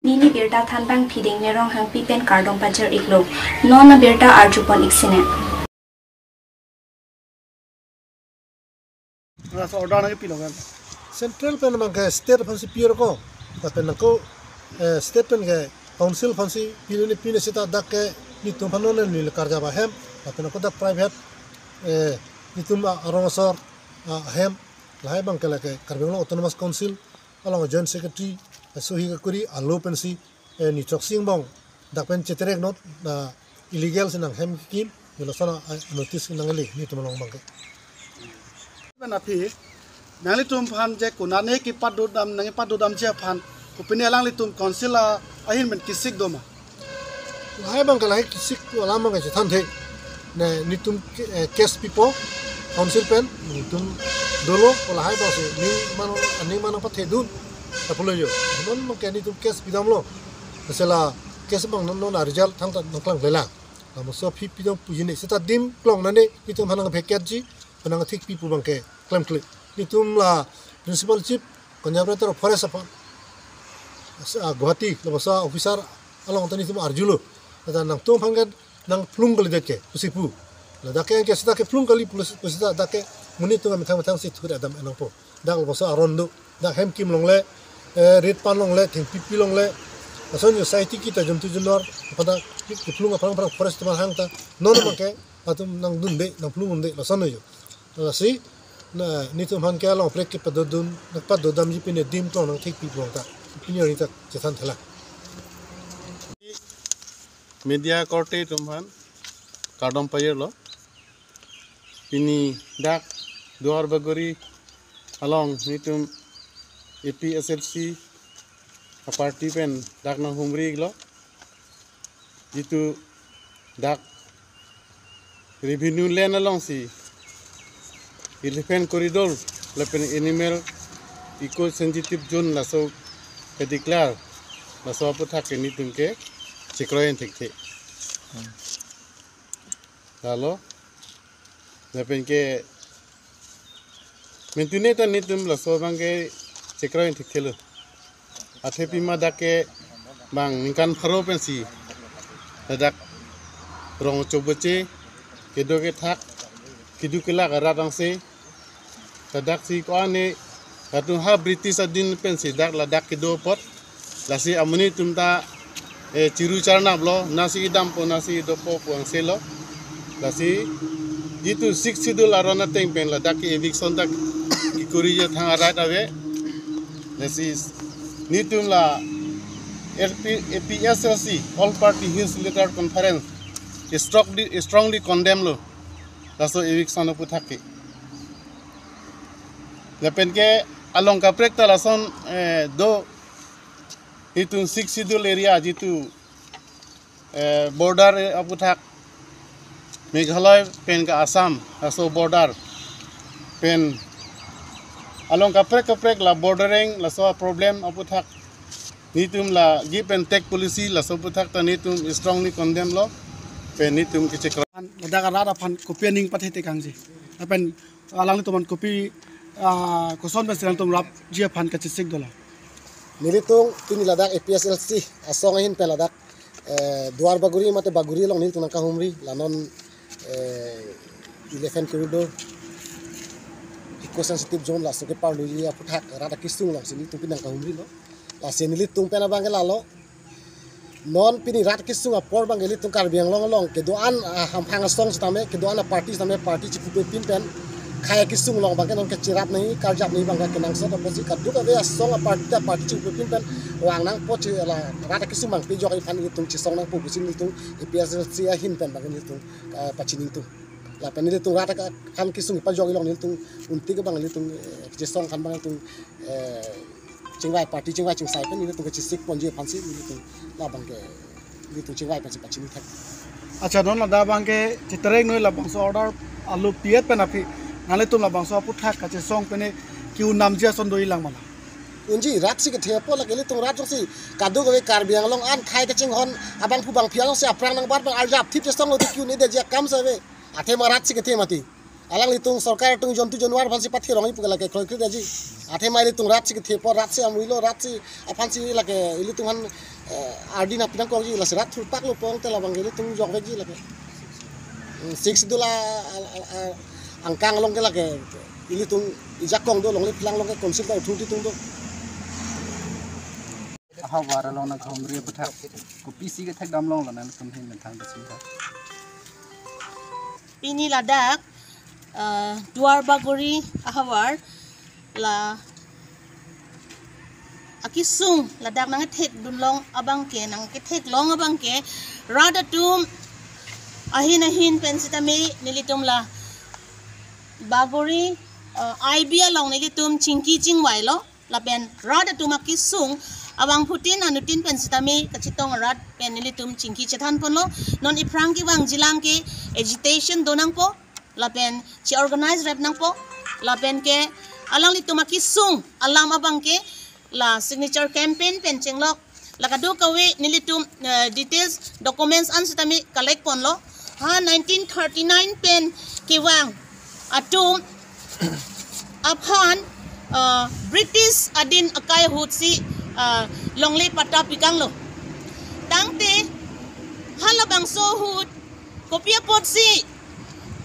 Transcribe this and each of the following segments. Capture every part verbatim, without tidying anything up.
Neli birta thanbang Phiding Nerong Hangpi pen kardom pajir iklo. Non abirta arjupon iksine. Laso order nangkepilo kan? Central pen abangke state aphansi pi-ro ko. Lapen nangko, eh, state pen ke council aphansi pilo, ne pine seta dak ke netum aphan non neli karjap ahem. Lapen nangko dak private, eh, netum a-, arong asor, ah, ahem. Lahai abangke lake Karbi Anglong Autonomous Council along Joint Secretary, eh, sohi kakuri alo pensi, eh, ni throksi angbong dak pen cheterek not, ah, illegal si nanghem kekim, ni lason a, ah, notice nangli netum along abangke. Pen aphi, nanglitum aphan je konane kepado dam, nangkepado damji aphan, kopine alanglitum council a, ahin pen kesik do ma? Lahai abangke lahai kesik alam abangke chethanthe. Ne netum ke-, eh, case pipo council pen, netum dolo, lahai abangsi ning mano, aning mano pathe dun. Lapulo jo. Non abangke netum case pidamlo. Lasi la case abang non non a-result thangta nangklangklelang. Lamoso aphi pidam puji ne seta dim klong nane netum aphan nang vacate ji, penang thik pi pu abangke klemkle. Netum la principal chief, Konyak Director of Forest aphan, ah, Guwahati, lamoso officer along ta netum arjulo. Ladak nangtum aphan ke nangphlung kalidet ke, pusi pu. Ladak ke, ke seta kephlung kali pusi, pusi ta dak ke monit atum methang methang si thur adam enangpo. Dak lamoso aron do, dak hem kim longle, eh, rit pan longle, thengpi pi longle. Lason jo society kita juntu junor, pada kephlung aphrang aphrang forest teman hang ta, non abangke, atum nangdunde, nangphlung dunde, lason jo. Lasi, na, netum aphan ke along prek kepado dun, nangpado damji pine dim klong nang thik pi klong ta. Pine ori ta chethan thela. Media korte atum aphan kardom pajirlo. Pini dak Duar Bagori along netum A P S L C a-party pen dak nanghumri iklo. Jitu dak revenue land alongsi elephant corridor lapen animal eco sensitive zone laso ke-declare, laso aputhak ke netum ke chekroi an thekthe. Lalo, lapen ke mentune ta netum laso abangke chekroi an thekthelo. Athe pima dak ke bang ningkan pharo pensi ladak rong choboche, kedo kethak, keduk kelak arat angse, ladak si ko-an ne, latum ha British adin pensi dak ladak kedo apot. Lasi amonit atum ta, eh, chiru charnaplo, nasi idampo, nasi idopo pu angse lo. Lasi jitu Sixth Schedule aron ateng pen ladak ke eviction ta kekori je thang a-right ave. Lasi netum la L P, A P S L C, All Party Hills Leader Conference, strongly, strongly condemn lo laso eviction aputhak ke. Lapen ke along kaprek ta lason, eh, do, itum Sixth Schedule area jitu, eh, border, eh, aputhak Meghalaya pen ke Assam, laso border pen along kaprek kaprek la bordering, laso problem aputhak netum la give and take policy, laso aputhak ta netum strongly condemn lo, pen netum kechekro. Ladak arat aphan kopi aning pathe tekangji? Lapen alanglitum aphan kopi, ah, koson pensi alanglitum rapji aphan kachesik dolang? Nelitum pini ladak A P S L C asong ahin pen ladak, eh, Duar Bagori mate Bagori along nelitum nangkahumri, la non, eh, elephant corridor, eco sensitive zone laso keparluji aputhak rat akesung alongsi nelitum pini nangkahumrilo. Lasi nelitum pen abangke lalo. Non pini rat kesung apor abangke nelitum Karbi Anglong along kedo-an, ah, hamphang asong sitame, kedo-an a-party sitame, party chipupepin pen khei kesung along abangke non kachirap nangji, karjap nangji abangke kenangsot apotsi kadokave asong a-party ta party chipupepin pen vang nangpo, chi la rat kesung abang pejok iphan nelitum chesong nangpo pusi nelitum A P S L C ahin pen abangke nelitum, ah, pachini nelitum. Lapen nelitum rat akam kesung pajok along nelitum untik abang nelitum, eh, chesong kan abang nelitum, eh, chingvai, party chingvai chingsai pen nelitum kachesik ponji aphansi nelitum labangke nelitum chingvai pensi pachini thek. Accha, non ladak abangke cheterek noi labangso order alo pi-et pen aphi nanglitum labangso aputhak kachesong pen ke-un damji ason dolang ma la? Unji, rat si kethe apot lake nelitum rat jongsi kadokave Karbi Anglong an khei kachinghon abangphu bangphi alongsi aphrang nangbat abang arjap thip chesong lo te ke-un-e damji akam si ave. Athema rat si kethe mati. Alanglitum sorkar atum jontu jonwar aphansi pathirongji pu ke lake kroikre aji. Athema ilitum rat si kethe apot, rat si amuilo, rat si aphansi lake ilitum aphan, eh, ardi nangpi nangkokji, lasi rat thurpak lo pon te labang ke ilitum jokvekji lake. Hmm, Sixth Schedule a, a, a, a, angkang along ke lake ilitum ijakong do, longle phelang along ke council ta uthur ditung do. Ahavar along nangkehumri aputhak kopisi kethekdam longlo, nangtum ahin methang kachingthang. Pini ladak, eh, Duar Bagori ahavar la akesung ladak nangkethekdun long abang ke, nangkethek long abang ke, rat atum ahin ahin pen sitame nelitum la Bagori, eh, I B along nelitum chingki chingvailo. Lapen rat atum akesung abangphutin anuttin pen sitame kachetong arat pen nelitum chingki chethan ponlo. Non iphrang kevangjilang ke agitation do nangpo, lapen che-organize rep nangpo, lapen ke alanglitum akesung alam abang ke la signature campaign pen chenglok, la kadokave nelitum, eh, details documents an sitame collect ponlo. Ha nineteen thirty-nine pen kevang atum aphan, eh, British adin akai ahut si, eh, longle patta pikanglo. Tangte halabangso ahut kopi apotsi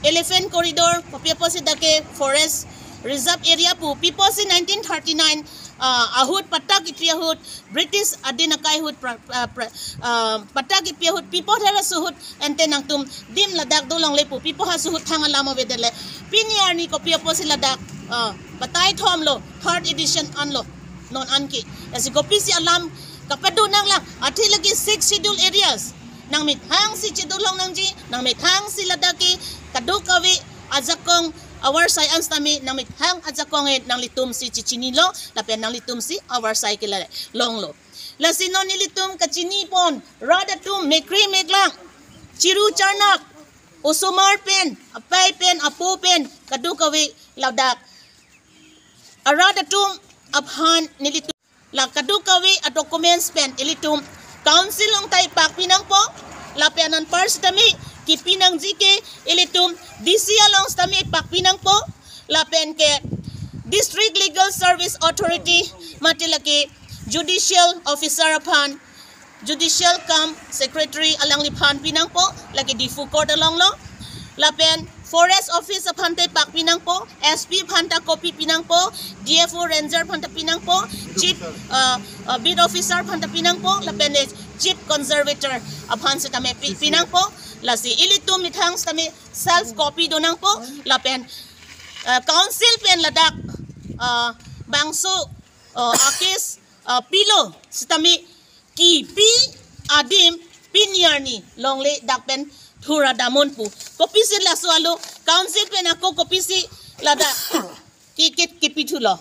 Elephant Corridor, kopi apotsi dak ke forest reserve area pu, pi apotsi nineteen thirty-nine, ah, ahut patta kipi ahut, British adin akai ahut pra-, ah, pra-, ah, patta kipi ahut, pi apot halaso ahut ante nangtum adim ladak do longle pu, pi apot halaso ahut thang alam avedetlo. Pini arni kopi apotsi ladak, ah, batai thomlo, third edition anlo, non anke. Lasi kopisi alam kapado nanglang, athe lake Sixth Schedule areas nangmethang si chedolong nangji, nangmethang si ladak ke kadokave ajakong avarsai an sitame nangmethang ajakong e nanglitum si chechinilo, lapen nanglitum si avarsai ke la longlo. Lasi non nelitum kachini pon, rat atum mekri meklang, chiru charnak, osomar pen, apei pen, apo pen, kadokave ladak arat atum aphan nelitum la kadokave a documents pen ilitum council along ta ipakpi nangpo, lapen anpar sitame kipi nangji ke ilitum D C along sitame ipakpi nangpo, lapen ke District Legal Service Authority mate lake judicial officer aphan, judicial cum secretary alangliphan pi nangpo, lake Diphu court alonglo. Lapen forest office aphan ta ipakpi nangpo, S P aphan ta copy pi nangpo, D F O ranger aphan ta pi nangpo, chief, uh, uh, beat officer aphan ta pi nangpo, lapen eh, chief conservator aphan sitame pi, pi nangpo. Lasi ilitum methang sitame self copy do nangpo, lapen, uh, council pen ladak, uh, bangso, uh, a case, uh, pilo sitame kipi adim pini arni longle dak pen thura damnon pu. Kopisi laso ahut council pen ako kopisi ladak ki, ki, kipi thulo.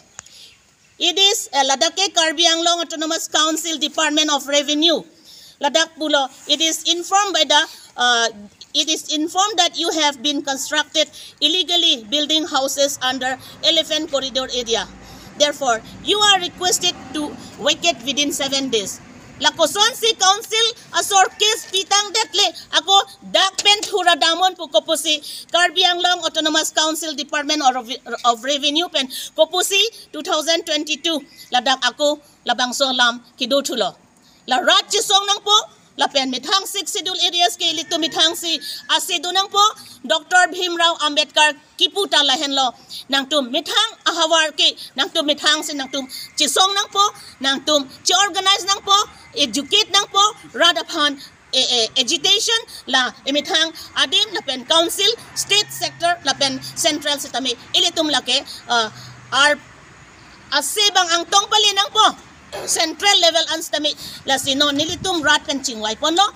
It is, uh, ladak ke Karbi Anglong Autonomous Council Department of Revenue. Ladak pulo, it is informed by the, uh, it is informed that you have been constructed illegally building houses under Elephant Corridor area. Therefore, you are requested to vacate within seven days. La kosonsi council asor case pitang detle ako dak pen thura damnon pu kopusi Karbi Anglong Autonomous Council Department of, of Revenue pen kopusi two thousand twenty-two ladak ako labangso alam kedo thulo. La rat chesong nangpo, lapen methang Sixth Schedule areas ke ilitum methang si ase do nangpo, Doctor Bhimrao Ambedkar kipu ta lahenlo. Nangtum methang ahavar ke, nangtum methang si nangtum chesong nangpo, nangtum che-organize nangpo, educate nangpo, rat aphan eh, eh, agitation la emethang adim lapen council, state sector lapen central sitame ilitum lake, uh, ar ase bang angtong pale nangpo central level an sitame. Lasi non nelitum rat pen chingvai ponlo.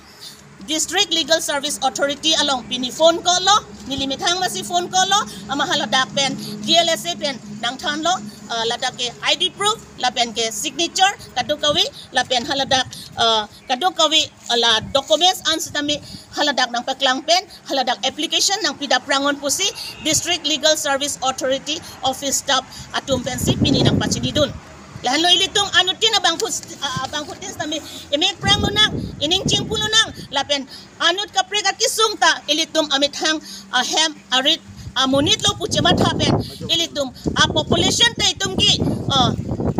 District Legal Service Authority along pini phone call lo, neli methang masi phone call lo, ama haladak pen D L S A pen nangthanlo, uh, ladak ke I D proof, lapen ke signature, kadokave, lapen haladak, uh, kadokave la documents an sitame haladak nangpaklang pen, haladak application nangpidap prangon pusi District Legal Service Authority office staff atum pensi pini nangpachinidun. Lahenlo ilitum anuttin abangphu, ah, abangphutin sitame emek prang lonang, ening chingpu lonang, lapen anut kaprek akesung ta ilitum amethang ahem arit amonit lo pu chematha pen ilitum a population ta itum ke, uh,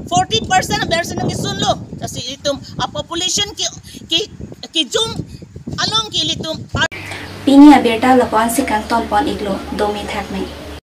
forty percent abersi nangkesunlo. Lasi itum a population ke, ke, kejum along ke ilitum. Pini abirta lapu-ansi kangton pon-iklo, dome thakme.